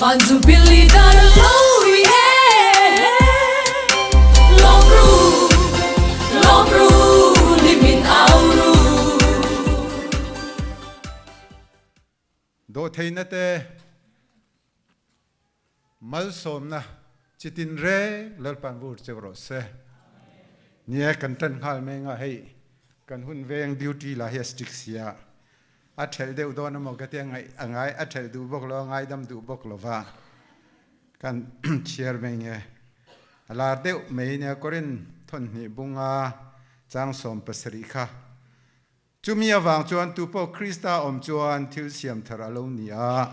Van Jubilee dar lo i e Lawm ru, lawm ru, hlim in au ru. Dawhtheihna te malsawmna chitin reng Lalpan vur cheu rawh se. Nia kan tan nghal mai nga hei kan hun veng duty lah hi a strict sia a thelh deuh dawn emaw ka tia ngaih a ngai a thelh duh bawk lo a ngaidam duh bawk lova kan chhiar mai nge a lar deuh mai nia Korin thawnhnih bunga chang 17 kha Chumi avang chuan tupawh Krista awm chuan thil siam thar a lo ni a,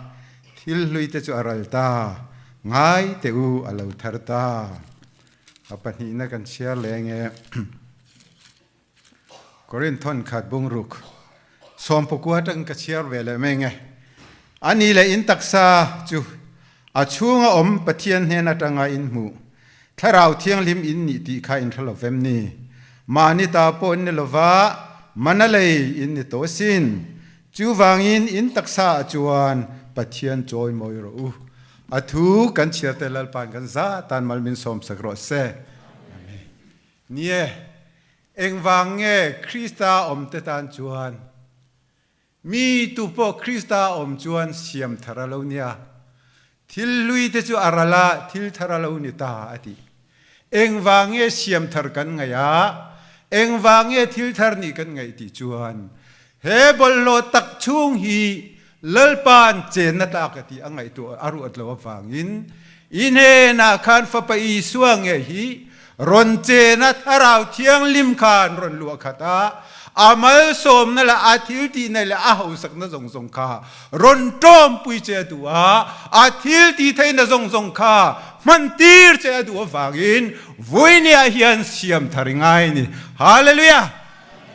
thil hlui te chu a ral ta, ngai teh u a lo thar ta. A pahnihna kan chhiar leh nge Korinth thawnkhat bungruk 19 atangin ka chhiar ve leh mai nge. A ni leh in taksa chu a chhunga awm Pathian hnen atanga in hmuh Thlarau Thianghlim in nih tih kha in hre lo vem ni? Mahni ta pawh in ni lova, mana lei in ni tawh asin. Chuvangin in taksa ah chuan Pathian chawimawi rawh u. A thu kan chhiar te Lalpa'n kan za tan mal min sawmsak rawh se. Amen. Nie, engvang nge Krista awmte tan chuan Mi tu pawh Krista a awm chuan siam thar a lo nia. Thil hlui te chu a ral a, thil thar a lo ni ta, a ti. Engvang nge siam thar kan ngaih a, engvang nge thil thar nih kan ngaih tih chuan he bawlhhlawh tak chhung hi Lalpa'n chenna tlak a tih a ngaihtuah a ruat lo avangin i hnenah khan Fapa Isua nge hi Rawn chena Thlarau Thianghlim khan rawn luah khat a, a malsawmna leh a thiltihna leh a hausakna zawng zawng kha rawn ṭawmpui che a duh a, a thiltihtheihna zawng zawng kha hmantir che a duh avangin vawinia hian siam thar i ngai a ni. Hallelujah!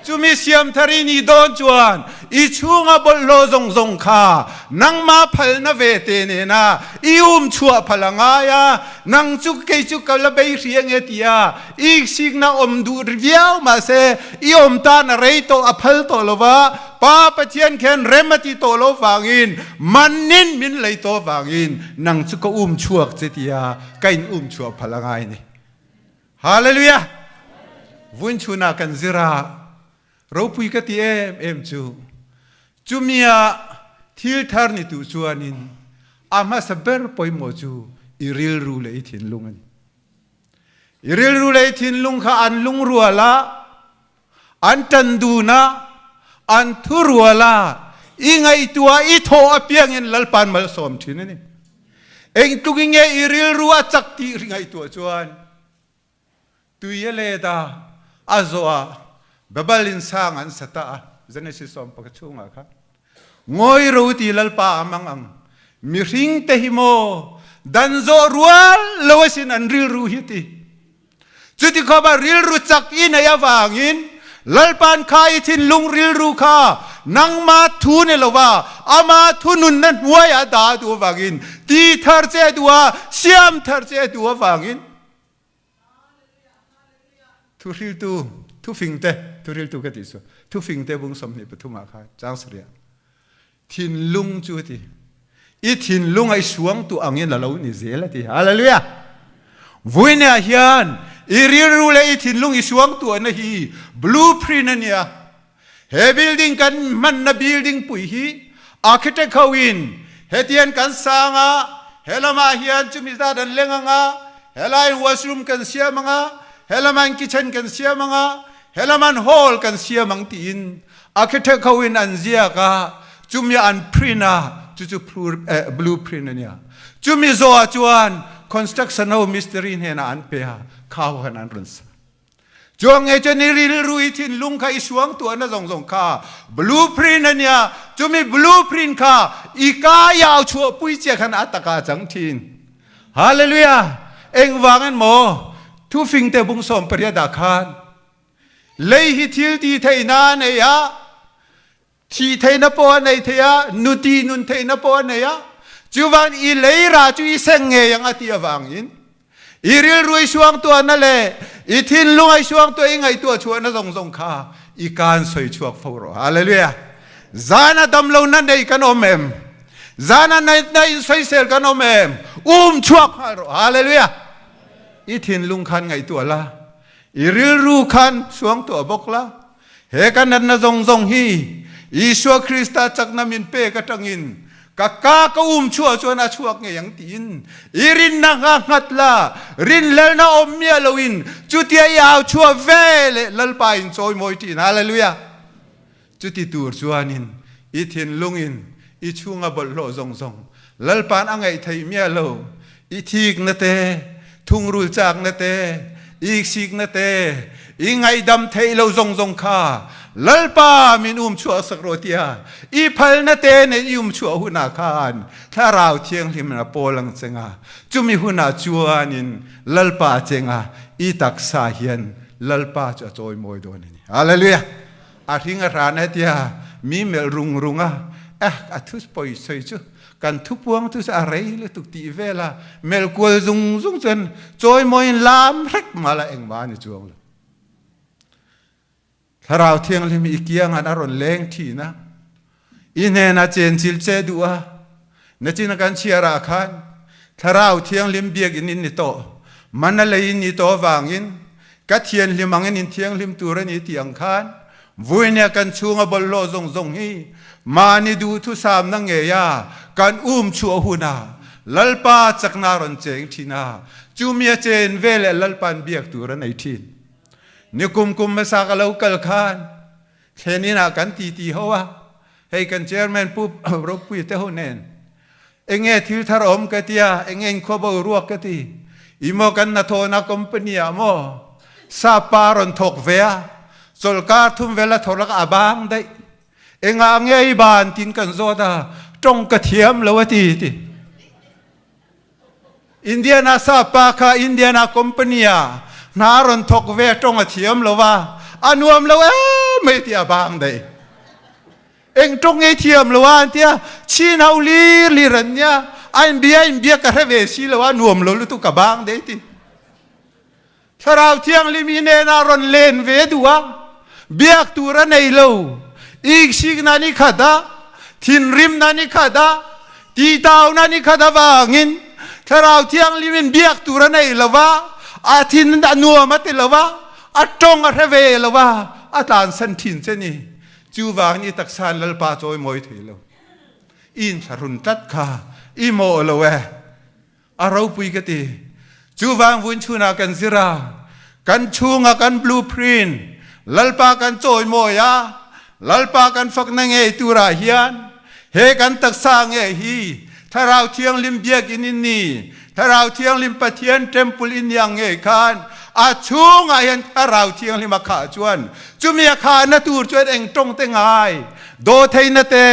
Chumi siamthar i nih dawn chuan i chhunga bawlhhlawh zawng zawng kha nangmah phalna ve te nena i um chhuah phal a ngai a, nang chu kei chu ka la bei hri ange tia i sikna awm duh viau mahse i awm tan a rei tawh a phal tawh lo va, Pa Pathian khian rem a ti tawh lo vangin manin min lei tawh vangin nang chu ka um chhuak che tia ka in um chhuah phal a ngai ni. Hallelujah! Vun chhunah kan zir a, ropui ka ti em em chu, chumi ah thil thar ni tu chuanin a hmasa ber pawimawh chu i rilru leh i thinlung a ni. I rilru leh i thinlung kha an lungrual a, an ṭan dun a, an thurual a, i ngaihtuah i thawh apiangin Lalpa'n malsawm ṭhin a ni. Engtluk in nge i rilru a chak tih ri ngaihtuah chuan tui a let a, a zawh a, Babel insang an sa ta a, Genesis 11 chungah khan. Ngawi ro ti Lalpa a mang ang. Mihring te hi maw dan zawh rual lo asin an rilru hi ti. Chuti khawp a rilru chak i nei avangin Lalpa'n kha i thinlung rilru kha nangma thu ni lova ama thununna hnuaiah dah a duh avangin ti thar che a duh a, siam thar che a duh avangin thuhriltu thufingte thuhriltu ka tih chu thufingte bung 23 ah khan chang sarih Thinlung chu ti. I thinlung a i suangtu angin a lo ni zel a ti. Hallelujah! Vuinia hian i rilru leh i thinlung i suangtuahna hi blueprint a nia. He building kan hmanna building pui hi architect ho in hetian kan sang a, he lamah hian chumi zat an leng ang a, helaiin washroom kan siam ang a, helaman kitchen kan siam ang a, helaman hall kan siam ang tiin Architect ho in an ziak a, chumi an print a, chu chu blueprint a nia. Chumi zawh ah chuan construction ho mistiri hnenah an pe a, kha ho khan an rawn sa. Chuang nge chuan i rilru i thinlung kha i suangtuahna zawng zawng kha blueprint a nia, chumi blueprint kha i ka i au chhuahpui chiah khan a taka a chang thin. Hallelujah! Engvangin maw? Thufingte bung 18 ah khan Lei hi thil ti theihna a nei a, thi theihna pawh a nei thei a, nuti nun theihna pawh a nei a. Chuvan i lei ra chu i seng ngei ang a ti avangin i rilru i suangtuahna le i thinlung i suangtuah i ngaihtuah chhuahna zawng zawng kha i kaan sawi chhuak fo rawh. Hallelujah. Zan a dam lo na nei kan awm em? Zana natna in sawisel kan awm em? Um chhuak nghal rawh. Hallelujah! I thinlung khan ngaihtuah la, i rilru khan suangtuah bawk la. He ka natna zawng zawng hi Isua Krista chakna min pek atangin ka ka ka um chhuah chuan a chhuak ngei ang tiin i rinna kha nghat la, rinhlelna awm miah loin chutia i au chhuah ve leh Lalpa in chawimawi ṭhin. Hallelujah! Chuti tur chuanin i thinlungin i chhunga bawlhhlawh zawng zawng Lalpa'n a ngaih theih miah lo. I thikna te, thungrul chakna te, i iksikna te, i ngaihdam theih lo zawng zawng kha Lalpa min um chhuah sak rawh tia i phalna te nen i um chhuah hunah khan Thlarau Thianghlim in a pawl ang che nga. Chumi hunah chuanin Lalpa a cheng a, i taksa hian Lalpa chu a chawimawi dawn a ni. Hallelujah! A hring a hran e tia mi melh rung rung a, eh a thu pawi sawi chu kan thupuang chu a rei lutuk tih vel a, melh kual zung zung chuan chawimawiin lam hrek mal a engmah a ni chuang lo. Thlarau Thianghlim i kiangan a rawn leng thin a, i hnenah chenchil che duh a, nachin a kan chhiar ah khan Thlarau Thianghlim biakinn in ni tawh, man a lei in ni tawh avangin ka thianhlim angin in thianghlim tur a ni tih ang khan vuinia kan chhunga bawlhhlawh zawng zawng hi mahni duhthusamna ngeia kan um chhuah hunah Lalpa chakna a rawn cheng thin a, chumi a chen veleh Lalpa'n biak tur a nei thin. Nikum kum hmasa ka lo kal khan Thlen inah kan titi ho a, hei kan chairman Pu Ropuia te ho nen enge thil thar awm ka tia, enge inkhua boruak ka ti, i maw kan hnathawhna company ah maw sap pa a rawn thawk ve a, chawlhkar thum vel a thawk lak a bang daih, engah nge i ban tiin kan zawt a, tawng ka thiam lo a ti ti. Indiana sa pa kha Indiana company ah hna rawn thawk ve tawng a thiam lo va, a nuam lo em mai ti a bang daih. Eng tawng ngei thiam lo a an tia, chin ho lir lir an nia, a inbia inbia ka hre ve si lo a, nuam lo lutuk ka bang daih ti. Thlarau Thianghlim i hnenah rawn len ve duh a, biak tur a nei lo. Iksikna ni khat a, thinrimna ni khat a, tihtauna ni khat avangin Thlarau Thianghlim in biak tur a nei lo va, a thin a nuam a ti lo va, a tawng a hre ve lo va, a tlansan thin che ni. Chuvangin i taksa in Lalpa chawimawi thei lo. I inthlahrun tlat kha i mawh lo e. A ropui ka ti. Chuvang vun chhunah kan zir a, kan chhunga kan blueprint Lalpa kan chawimawi a, Lalpa kan fakna ngei turah hian he kan taksa nge hi Thlarau Thianghlim biakinn in ni, Thlarau Thianghlim Pathian temple in ni ang ngei khan a chhungah hian Thlarau Thianghlim a khah chuan chumi a khahna tur chuan eng tawng te ngai, dawhtheihna te,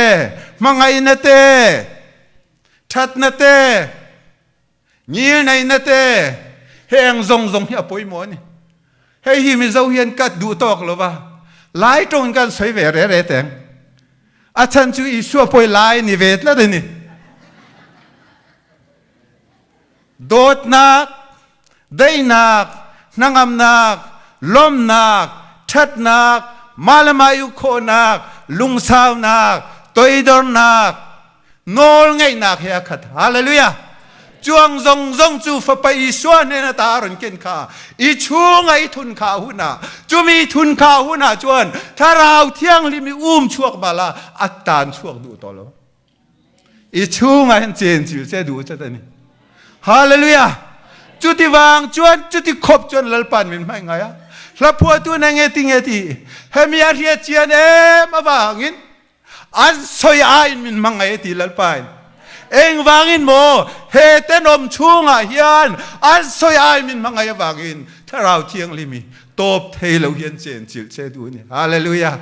hmangaihna te, Ṭhatna te, ngilneihna te, heng zawng zawng hi a pawimawh a ni. Hei hi Mizo hian ka duh tawk lo va, Lai ṭawngin kan sawi ve re re teng. A chhan chu Isua pawi Lai ni ve tlat a ni. Dawtnak, daihnak, hnangamnak, lawmnak, ṭhatnak, mah le mah i uk khawhnak, lungsaunak, toidornak, nawlngeihnak he a khat. Hallelujah! Cuang zong zong cu Fapa Isua hnen ata a rawn ken kha i chunga i thun kha hun ah cumi thun kha hun ah chuan Thlarau Thianghlim i um chuak bal ah a tan chuak duh to lo. I chungah hin cencil che duh chat ani. Hallelujah! Cuti vang chuan cuti khop chuan Lalpan min hmai ngai a. Hla phuahtu na nge ti nge ti hemi a hriat chian em awangin an soi aiin min hmang ngai ti Lalpa in. Eng vangin maw he tenawm chungah hian an soi ai min hmang ngai awangin Thlarau Thianghlim i tawp thei lo hian cencil che duh ni. Hallelujah!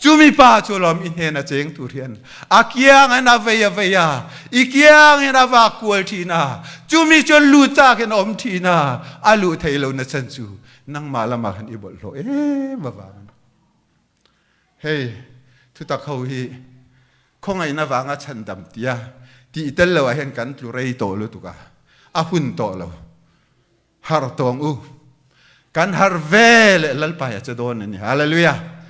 Chumi pa chu lawm i hnen a cheng tur hian a kiang in a vei a vei a, i kiang in a vak kual thin a, chumi chuan lu chak in a awm thin a, a luh thei lo na chan chu nangmah lamah khan i bawlhhlawh em avang. Hei thutak ho hi khawngaihna vanga chhandam tia tih tel lo ah hian kan tlu rei tawh lutuk a, a hun tawh lo. Har tawng u. Kan har ve leh Lalpa hi a che dawn a ni. Hallelujah.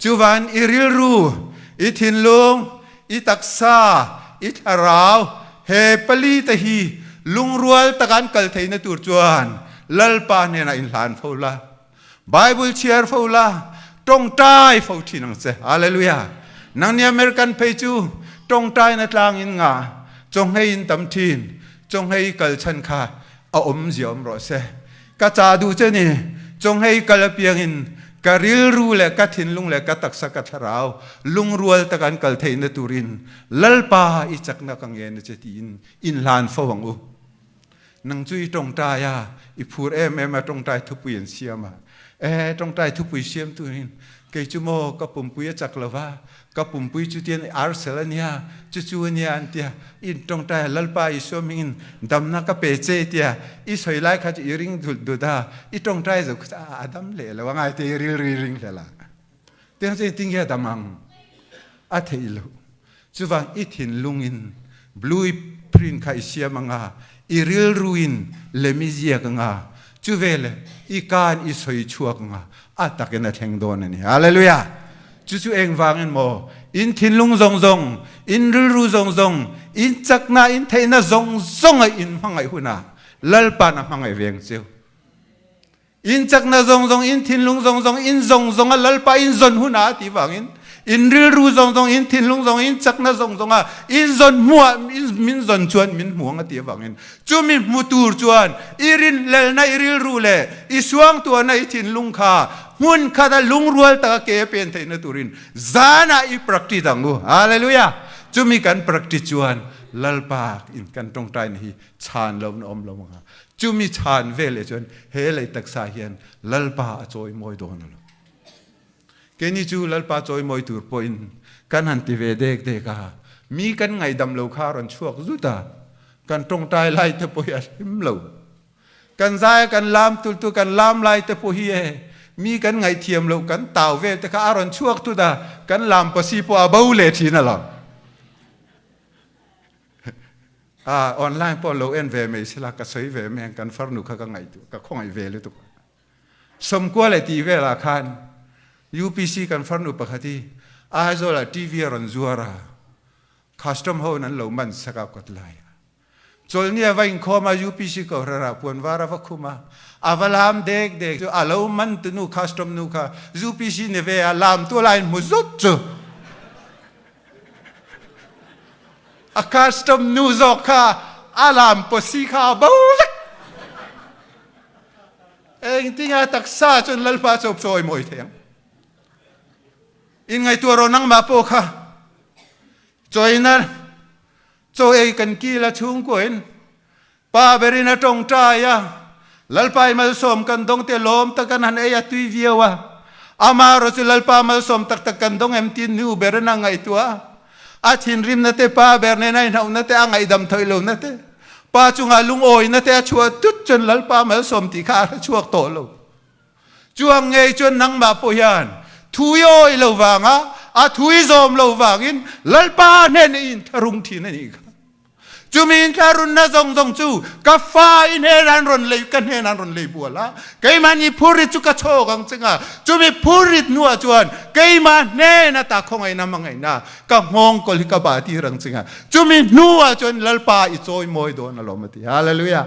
Chuvan i rilru, i thinlung, i taksa, i thlarau he palite hi lungrual taka an kal theihna tur chuan Lalpa hnenah inhlan fo la, Bible chhiar fo la, tawngtai fo thin ang che. Hallelujah! Nangni American phei chu tawngtaina tlangin nga chawnghei in tam thin, chawnghei kal chhan kha a awmzia awm rawh se. Ka ca duh che ni, chawnghei kal apiangin ka rilru leh ka thinlung leh ka taksa ka thlarau lungrual taka an kal theihna turin Lalpa i chakna ka ngen a che tiin inhlan fo ang u. Nang chu i tawngtai a, i phur em em a tawngtai thupui an siam a. E, tawngtai thupui siam turin kei chu maw ka pumpui a chak lova, Ka pumpui chu tian arsel a nia, chu chu a nia an tia, in tawngtai a Lalpa Isua hmingin damna ka pe che tia i sawi lai kha chu i ring dut dut a, i tawngtai zo kha a dam leh lo a ngai te i rilri ring hlel a. Tiang chu engtin nge a dam ang? A theih loh. Chuvang i thinlungin blue print kha i siam anga, i rilruin lem i ziak anga, chuveleh i kan i sawi chhuak anga, a takin a thleng dawn a ni. Hallelujah! Chu chu engvangin maw? In thinlung zawng zawng, in rilru zawng zawng, in chakna, in theihna zawng zawnga in hmangaih hunah Lalpa'n a hmangaih veng cheu. In chakna zawng zawng, in thinlung zawng zawng, in zawng zawnga Lalpa in zawn hunah a tih vangin in rilru zawng zawng, in thinlung zawng, in chakna zawng zawnga in zawn hmuah min zawn chuan min hmu ang a tih avangin chumi hmu tur chuan i rinhlelna i rilru leh i suangtuahna i thinlung kha hmun khata lungrual taka ke a pen theihna turin zanah i practice ang u. Hallelujah! Chumi kan practice chuan Lalpa in kan tawngtaina hi chhan lo na awm lo anga chumi chhan ve leh chuan he lei taksa hian Lalpa a chawimawi dawn a lo. Keini chu Lalpa chawimawi tur pawhin kan han ti ve dek dek a, mi kan ngaihdam lo kha a rawn chhuak zut a, kan tawngtai lai te pawh hi a hlim lo. Kan zai a kan lam tul tu kan lam lai te pawh hi e mi kan ngaihthiam loh kan tau vel te kha a rawn chhuak thut a, kan lam pasi pawh a bo leh thin a lo. A online pawh lo en ve mai sela ka sawi ve mai ang kan farnu kha ka ngaihtuah ka khawngaih ve lutuk a. Sawmkua leh tih velah khan UPC kan farnu pakhat hi Aizawl ah TV a rawn zuar a, custom ho in an lo man sak a kawt lai ah. Chawlhni a va inkhawm a UPC kohhran ah puan var a va khum a, a va lam dek dek chu a lo man tu nu custom nu kha UPC ni ve a lam tu lai in hmu zut chu. A custom nu zawk kha a lam pawsi kha a bo vek. Engtinga taksa chuan Lalpa chawp chawi mawi thei ang. In ngaihtuah rawh nangmah pawh kha chawina chaw ei kan kil a chhungkuain Pa berin a tawngtai a, Lalpa i malsawm kan dawng te lawm tak kan han ei a tui viau a. Ama erawh chu Lalpa malsawm tak tak kan dawng em tiin nu berin a ngaihtuah a. A thinrimna te, pa ber nena inhauhna te, a ngaihdam thawih lohna te, pa chunga lungawina te a chhuah tut chuan Lalpa malsawm tih kha a hre chhuak tawh lo. Chuang ngei chuan nangmah pawh hian thu i awi lo vanga a thu i zawm lo vangin Lalpa hnenah i intharung thin a nih kha. Chumi intlarunna zawng zawng chu ka fa i hnenah an rawn lei, ka hnenah an rawn lei bual a, keimahni phurrit chu ka chhawk ang che nga, chumi phurrit hnuah chuan keimah hnen ata khawngaihna hmangaihna ka nghawng kawl hi ka bah tir ang che nga, chumi hnuah chuan Lalpa i chawimawi dawn alawm a ti. Hallelujah!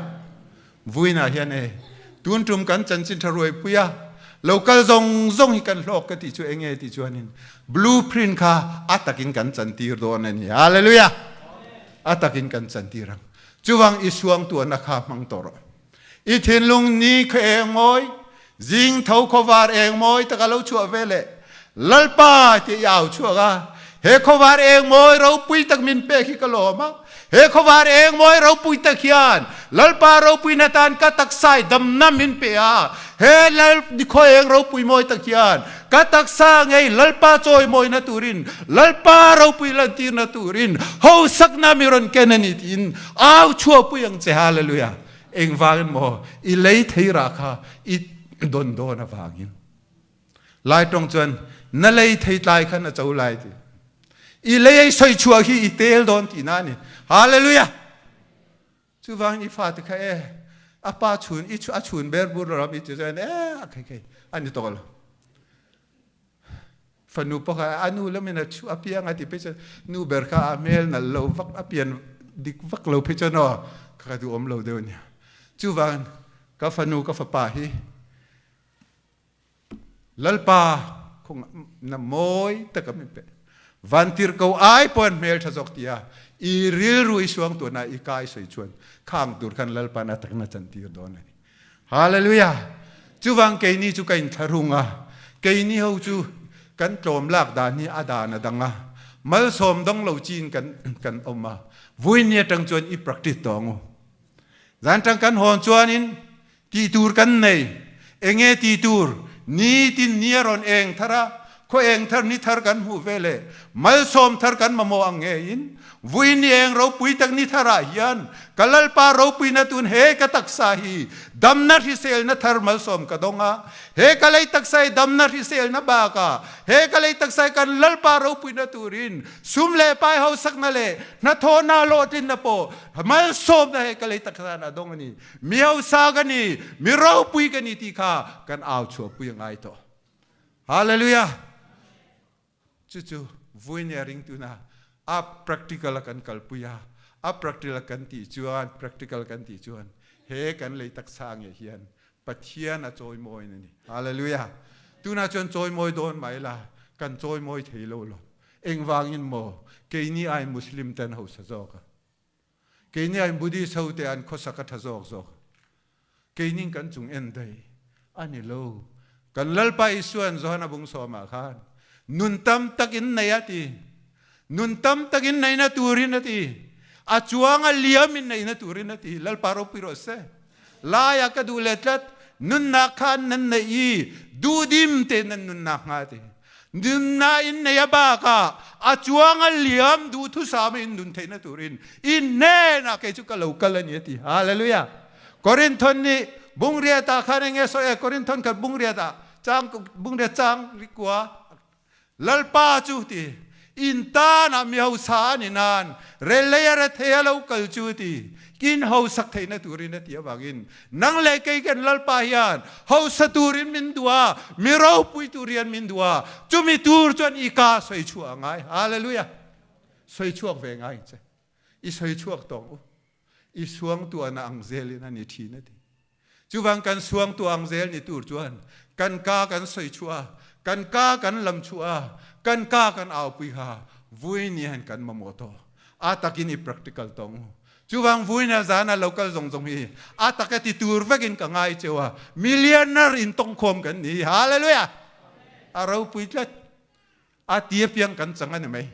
Vuinah hian e, tun tum kan chanchin tha ruaipui a, lo kal zawng zawng hi kan hlawk ka tih chu enge tih chuanin blueprint kha a takin kan chantir dawn a ni. Hallelujah! A takin kan chantir ang. Chuvang i suangtuahna kha hmang tawh rawh. I thinlung ni kha eng mawi, zing tho khawvar eng mawi taka lo chhuah ve leh Lalpa tih i au chhuak a, he khawvar eng mawi ropui tak min pek hi ka lawm a, he khawvar eng mawi ropui tak hian Lalpa ropuina tan ka taksa i damna min pe a, he Lal khaw eng ropui mawi tak hian ka taksa ngei Lalpa chawimawina turin, Lalpa ropui lantirna turin hausakna mi rawn ken a ni tiin au chhuahpui ang che. Hallelujah! Engvangin maw i lei thei rah kha i dawn dawn avangin. Lai tawng chuan na lei thei tlai khan a cho lai ti. I lei ei soi chhuah hi i tel dawn ti na ni. Hallelujah! Chuvang i fate kha e a pa chhun i a chhun ber bur ram i ti chuan e a khei khei ani tawh lo. Fanu pakhat a nu lamin a chu a piang a ti phei chuan nu ber kha a hmel nalh lo vak a pian dik vak lo phei chuan aw ka duhawm lo deuh a nia. Chuvangin ka fanu ka fapa hi Lalpa khawngna mawi taka min pe. Vantirhko ai pawh an hmel tha zawk tia i rilru i suang tuahna i kai sawi chuan khang tur khan Lalpa'n a takna chantir dawn a ni. Hallelujah! Chuvang keini chu ka inthlahrung a, keini ho chu kan tlawm lak dan hi a dan a dang a, malsawm dawng lo chin kan kan awm a, vui ni atang chuan i practice tawh ang u. Zan tang kan hawn chuanin tih tur kan nei, enge tih tur? Nitin ni a rawn eng thar a, khaw eng thar ni thar kan hmuh ve leh malsawm thar kan mamawh ang ngeiin Vui ni eng ropui tak ni thar ah hian ka Lalpa ropuina tun he ka taksa hi damna hriselna thar malsawm ka dawng a, he ka lei taksa hi damna hriselna bakah he ka lei taksa hi kan Lalpa ropuina turin sum leh pai hausakna leh hnathawhna hlawhtlinna pawh malsawmna he ka lei taksa in a dawng a ni. Mi hausa ka ni, mi ropui ka ni ti kha kan au chhuahpui a ngai tawh. Hallelujah! Cucu vui nih a ringtu hna a practical a kan kalpui a, a practical kan ti chuan practical kan ti chuan he kan lei taksa nge hian Pathian a chawimawi a ni. Hallelujah. Tunah chuan chawimawi dawn mai la kan chawimawi thei lo lo. Engvangin maw keini ai Muslim ten hausa zawk a. Keini ai Buddhist ho te an khawsak a tha zawk zawk. Keinin kan chung en daih a ni lo. Kan Lalpa Isua'n Johana bung sawmah khan nun tam tak in nei a ti. Nun tam tak in neihna turin a ti. A chuang a liam in neihna turin a ti. Lalpa ropui rawh se. Lai ah ka duh leh tlat. Nunnak kha nan neih i duhdim tein nan nunnak hnga a ti. Nunnak in nei a bak ah a chuang a liam duhthusam in nun theihna turin i hnenah kei cu ka lo kal a ni a ti. Hallelujah. Korinthon nih bungriat ah khan enge sawi e Korinthon khat bungriat ah chang bungriat chang rikua Lalpa cu ti inn tan ah mi hausa an i nan rellei a rethei a lo kal cu ti inn hausak theihna turin a ti awangin nang le kei kan Lalpa hian hausa turin min duh a mi ropui tur hian min duh a chumi tur chuan i ka soi chhuah a ngai hallelujah soi chuak ve ngai che i soi chuak tawng u i suang tuahna ang zel in an i ṭhin a ti. Cuvang kan suang tuah ang zel ni tur chuan kan ka kan soi chuah kan ka kan lam chuah kan ka kan aupui kha vui ni han kan mamawh tawh. A takin i practical tawng u. Cuvang vui na zan a local zong zong hi a tak ti tur vekin ka ngai chewa millionaire in tong khom kan ni. Hallelujah. A ropui tlat. A ti apiang kan chang a ni mai.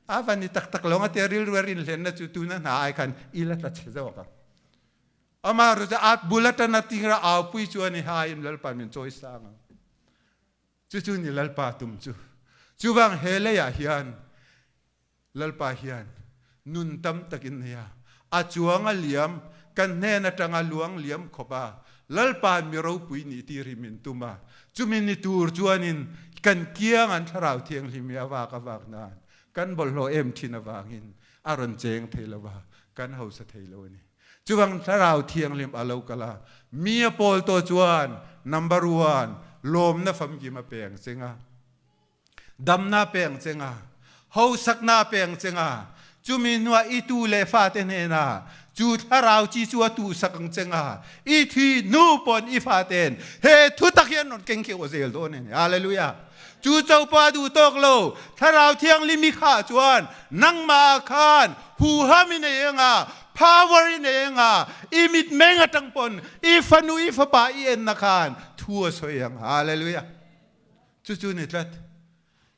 A van ni taktak lawng a tia rilru a rinhlenna chu tuna hna ai khan i la tla chhe zawk ang. Amah ru chu at bul atan a tingra aupui chu ani ha in Lalpa min chawi sang ang. Chu chu ni Lalpa tum chu. Chuvang he leiah hian Lalpa hian nun tam takin nei a, a chuang a liam, kan hnen atanga luang liam khawp a, Lalpa mi ropui nih tir hi min tum a, chumi ni tur chuanin kan kiang an Thlarau Thianghlim hi a vak a vak nan kan bawlhhlawh em thin avangin a rawn cheng thei lo va, kan hausa thei lo a ni. Chuvang Thlarau Thianghlim a lo kal a, mi a pawl tawh chuan number one lawmna famkim a pe ang cheng a. Damna pe ang che nga, hosakna pe ang che nga, chumi hnuah i tu le fate hnenah cu thlarau ci cu a tuhsak ang che nga, i thi hnu pawn i faten he thutak hi an rawn keng kheuh zel dawn a ni. Hallelujah. Cu copa duh tawk lo, Thlarau Thianghlim i khah chuan nangmah ah khan huham i nei anga, power i nei anga, i mitmeng atang pawn i fanu i fapa i enna khan thu a sawi ang. Hallelujah. Cucu ni tlat.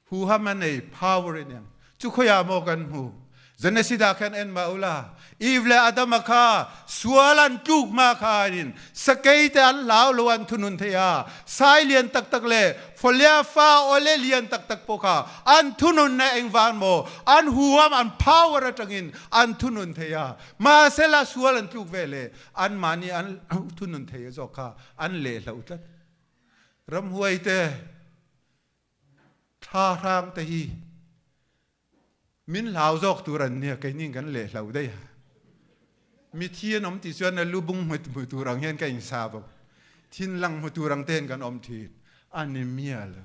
Huham a nei, power in yang. Cu khoia maw kan hmu? Genesis ah khan en ma ula. Eve le Adam a kha sual an tluk ma kha in sakei te an hlau lo an thunun thei a. Sai lian taktak le folia fa ole lian taktak po kha an thunun na engvan maw an huham an power atangin an thunun thei a. Ma sela sual an tluk ve le an mani an thunun thei a zawk kha an le hlo tlat. Ramhuai te, thlahrang te hi min hlau zawk tur an nia, keini kan leh hlau daih a. Mithi an awm ti chuan a lubung hmu tur ang hian ka insa bawk. Thinlang hmu tur ang ten kan awm thin. A ni miah lo.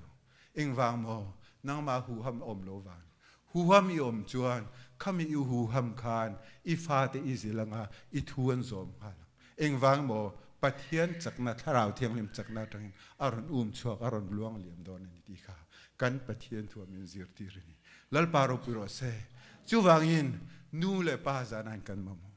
Engvang maw? Nangmah huham awm lo vang. Huham i awm chuan khami i huham khan i fate i zil anga i thu an zawm nghal ang. Engvang maw? Pathian chakna, Thlarau Thianghlim chakna atangin a rawn um chhuak, a rawn luang liam dawn a ni tih kha kan Pathian thu ah min zirtir a ni. Lalpa ropui rawh se. Chuvangin nu leh pa zanain kan mamawh.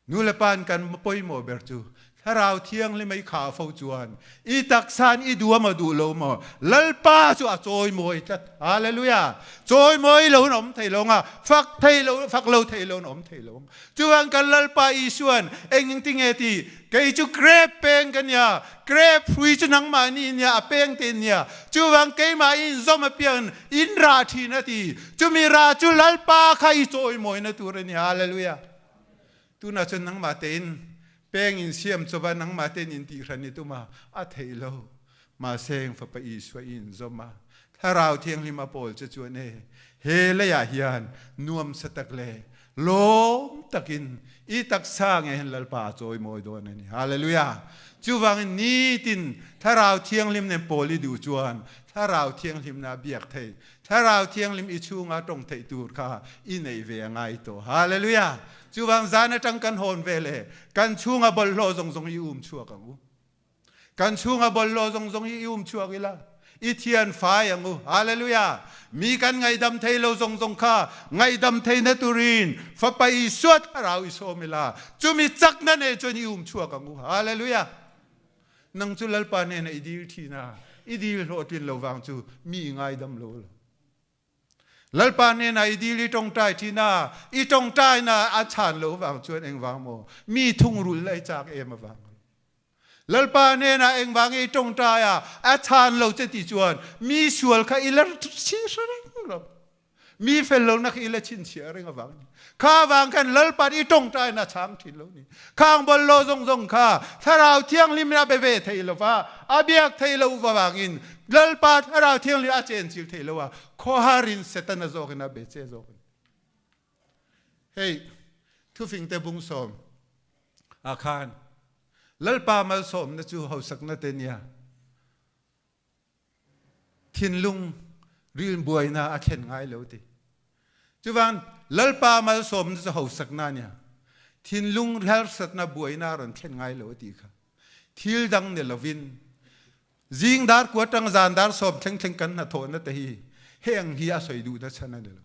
Nu le pa an kan pawimawh ber chu Thlarau Thianghlim a i khah fo chuan i taksa in i duh amaw duh lo maw Lalpa chu a chawimawi tlat. Hallelujah! Chawimawi lo in a awm thei lo anga, fak thei lo, fak lo thei lo in a awm thei lo ang. Chuan kan Lalpa Isuan eng eng ti nge ti? Kei chu grep peng ka nia, grep hrui chu nangmah ni nia, a peng te nia. Chuvang keimah in zawm apiang in rah thin a ti. Chumi rah chu Lalpa kha i chawimawina tur a ni. Hallelujah! Tunah chuan nangmah tein peng in siam chawp a, nangmah tein in tihhran i tum a, a theih lo. Mahse Fapa Isua i in zawm a, Thlarau Thianghlim a pawl che chuan e, he leiah hian nuamsa tak le lawm takin i taksa nge hin Lalpa a chawimawi dawn a ni. Hallelujah! Chuvangin nitin Thlarau Thianghlim nen pawl i duh chuan Thlarau Thianghlimna biak thei Thlarau Thianghlim i chhunga tawng theih tur kha i neih ve a ngai tawh. Hallelujah! Chuvang zan atang kan hawn ve le kan chhunga bawlhhlawh zawng zawng i um chhuak ang u. Kan chhunga bawlhhlawh zawng zawng hi i um chhuak ila, i thian fai ang u. Hallelujah! Mi kan ngaihdam thei lo zawng zawng kha ngaihdam theihna turin Fapa Isua Thlarau i sawm ila, chumi chakna nei chuan i um chhuak ang u. Hallelujah! Nang chu Lalpa hnenah i dil thin a, i dil hlawhtlin lo vang chu mi i ngaidam lo lo. Lalpa hnenah i dil i tawngtai thin a, i tawngtaina a chhan lo vang chuan engvang maw? Mi thungrul la i chak em avang. Lalpa hnenah engvang i tawngtai a, a chhan lo che ti chuan mi sual kha i la si hre reng lo. Mi fel lonak hi i la chhinchhiah reng avang ni. Kha vang khan Lalpan i tawngtaina chhang thin lo ni. Khang bol lo zong zong kha Thlarau Thianghlim in a be ve thei lova, a biak thei lo vangin Lalpa Thlarau Thianghlim a chenchil thei lo a, khawhar in Setana zawk in a be che zawk ni. Hei thufing te bung sawm ah khan Lalpa malsawmna chu hausakna te nia. Thinlung ril buaina a thlen ngai lo ti. Cuvan Lalpa malsawmna cu hausakna nia. Thinlung harsatna buaina a ron thlen ngai lo ti kha. Thil dang ni lovin zing dar kua tang zan dar sawm thleng thleng kan hnathawhna te hi heng hi a soi duhna chan a ni lo.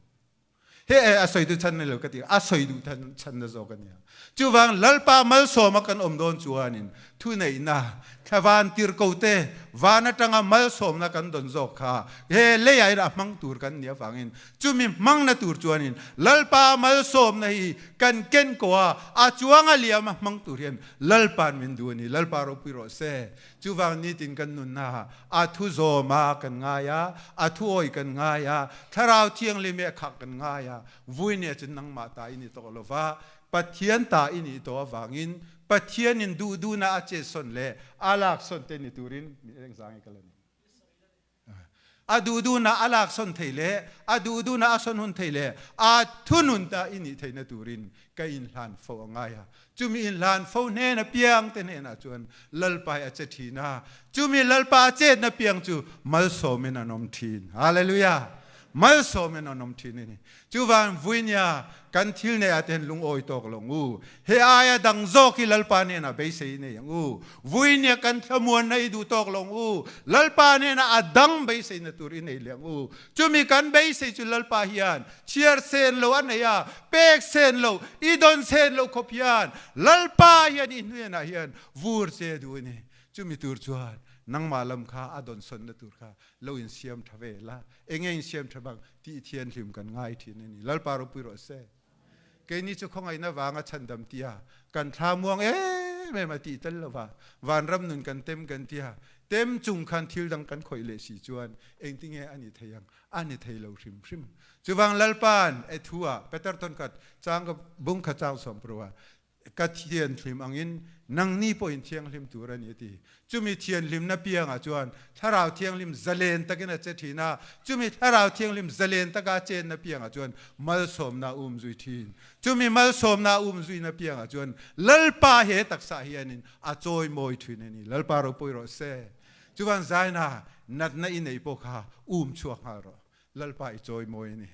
He a soi tu chan ni lo ka ti a soi duh chan na zawk ania. Chuvang Lalpa malsawma kan awm dawn chuanin thu neihna thlavan tir ko te van atanga malsawmna kan dawn zawk kha he leiah in a hmang tur kan nih avangin chumi hmang na tur chuanin Lalpa malsawmna hi kan ken ko a a chuang a liam a hmang tur hian Lalpa'n min duh a ni. Lalpa ropui rawh se. Chuvang nitin kan nunna a thu zawm a kan ngai a, a thu awi kan ngai a, Thlarau Thianghlim he a khak kan ngai a, vui nih cun nangmah ta i ni tawh lo va, Pathian ta i nih tawh avangin Pathian in duh duhnak a chetsawn le a laksawn te ni turin mi engzang i ka la ni. A duh duhnak a laksawn thei le a duh duhnak a sawn hun thei le a thunun ta i nih theihna turin ka in hlan fo a ngai a. Chumi in hlan fo hnen a piang te hnenah chuan Lalpa hi a che ṭhin a. Chumi Lalpa a chetna piang chu malsawm in an awm ṭhin. Hallelujah! Malsawm in an awm ṭhin a ni. Chuvang vuinia kan thil nei ah te hian lungawi tawk lo ang u. He aia dang zawk hi Lalpa hnenah beisei nei ang u. Vuinia kan thlamuanna i duh tawk lo ang u. Lalpa hnenah a dang beiseina tur i nei leh ang u. Chumi kan beisei chu Lalpa hian chhiar sen lo a nei a, pek sen lo, i dawn sen lo khawp hian Lalpa hian i hnenah hian vur che duh a ni. Chumi tur chuan nangmah lam kha a dawnsawnna tur kha lo insiam tha ve la. Enge insiam tha bang tih thianghlim kan ngai thin a ni. Lalpa ropui rawh se. Keini chu khawngaihna vanga chhandam tia kan thla muang em em a tih tel lova vanram nun kan tem kan tia tem chung khan thil dang kan khawih leh si chuan engtinge a ni thei ang a ni thei lo hrim hrim. Chuvang Lalpa'n e thu ah Peter thawn khat chang ka bung kha chang sawm paruk ah Ka thianghlim angin nangni pawhin thianghlim tur a ni a ti. Chumi thianghlimna piangah chuan Thlarau Thianghlim zalen takin a che thin a, chumi Thlarau Thianghlim zalen taka a chenna piangah chuan malsawmna a um zui thin. Chumi malsawmna a um zuina piangah chuan Lalpa he taksa hianin a chawimawi thin a ni. Lalpa ropui rawh se. Chuvan zaina natna i neih pawh kha um chhuak nghal rawh. Lalpa i chawimawi a ni.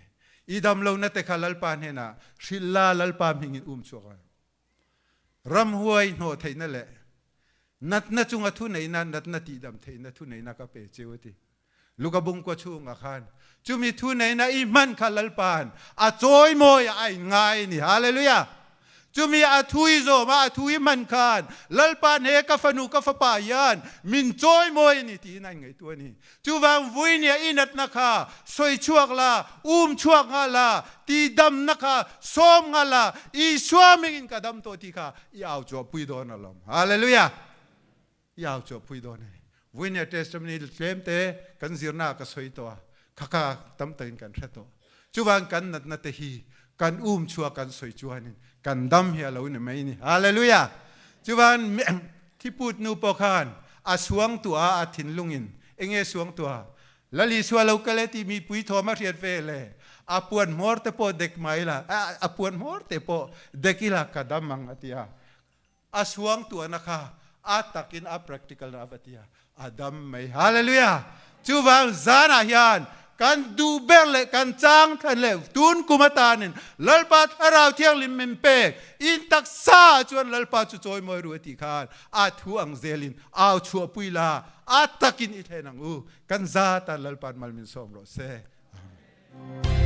I damlohna te kha Lalpa hnenah hrilh la, Lalpa hmingin um chhuak ang. Ramhuai hnawh theihna leh natna chunga thuneihna, natna tihdam theihna thuneihna ka pe cheu a ti. Luka bungkua chhungah khan chumi thuneihna i hman kha Lalpa'n a chawimawi a inngai a ni. Hallelujah! Chumi a thu i zawm a, a thu i hman khan Lalpa'n he ka fanu ka fapa hian min chawimawi a ni tiin a inngaihtuah a ni. Chuvang vuinia i natna kha sawi chhuak la, um chhuak nghal la, tihdamna kha sawm nghal la, Isua hmingin ka dam tawh tih kha i au chhuahpui dawn alawm. Hallelujah! I au chhuahpui dawn a ni. Vuinia testimony tlem te kan zirna ah ka sawi tawh a, kha kha tam takin kan hre tawh. Chuvang kan natna te hi kan um chhuah kan sawi chuanin kan dam hi a lo ni mai ni. Hallelujah! Chuvang thiput nu pawh khan a suang tuah a thinlungin enge suang tuah? Lal Isua lo kal e tih mipui thawm a hriat ve le. A puan hmawr te pawh dek mai la, a puan hmawr te pawh dek ila ka dam ang a ti a. A suang tuahna kha a takin a practical na a va ti a, a dam mai. Hallelujah! Chuvang zanah hian kan duh ber leh kan chang thlan leh tun kum atanin Lalpa Thlarau Thianghlim min pek in taksa ah chuan Lalpa chu chawimawi ru a tih khan a thu ang zelin au chhuahpui la, a takin i thlen ang u. Kan zatan Lalpa'n mal min sawm rawh se. Amen.